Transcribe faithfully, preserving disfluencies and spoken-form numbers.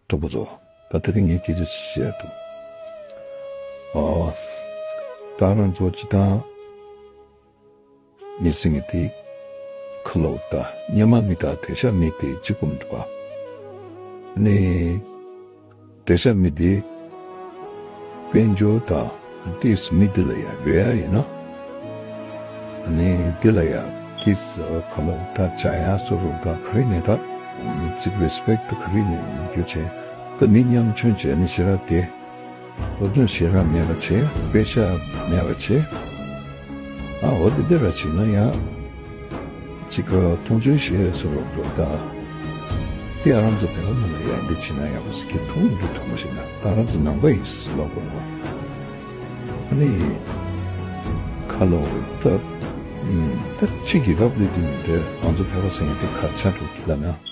གྲོགས་པོ་ཚོ། ད་དེ་རིང་ངས་སྐད་ཆ་ཞིག་བཤད་འདུག་ཨོ། ད་རང་ཚོ་སྤྱིར་བཏང་མི་ཟེར་མཁན་དེ་ཁ་ལོ་དང་སྙན་མ་མི་དང་དེ་ཤ་མི་དེ་གཅིག་པུ་མི་འདུག་པ། ཨ་ནི་དེ་ཤ་མི་དེ་དཔལ་འབྱོར་དང་ཏིས་མི་དེ་ལ་ཡང་འབད་ཡ་ཡིན་ན། ཨ་ནི་དེ་ལ་ཡང་ཏིས་ཁ་ལོ་དང་བྱ་ཡ་སོ་རུ་དང་ག་རེ་ནས་ད་ཅིག་རེ་སི་པེག་ཊི་ག་རེ་ནས་རྒྱུ་བྱས། ད་མི་ཉམ་ཆུང་བྱས་ནས་ཞེ་དྲག་དེ། སློབ་སྦྱོང་ཞེ་དྲག་མེད་པ་བྱས། དཔེ་ཆ་མེད་པ་བྱས། ཨ་འོ་དེ་འདྲ་བྱས་ན་ཡང་ཅིག་མཐོང་ཆུང་བྱེད་སྲོལ་འགྲོ་ད། དེ་ཨ་རང་ཚོ་བོད་པ་ནང་ལ་ཡང་འདི་བྱས་ན་ཡག་པོ་ཟེར་གྱི་འདུག་འདི་དྲང་པོ་བཤད་ན་ད་ཨ་རང་ཚོ་ནང་པ་ཡིན་ཟེར་ལབ་དགོས་པ། ཨ་ནི་ཁ་ལོ་ད་ད་ཕྱི་རྒྱལ་ཁབ་ལ་འདི་མི་འདྲ། ང་ཚོ་བོད་པ་ཟེར་མཁན་དེ་གར་ཆགས་འགྲོ་གི་ལབ་ན།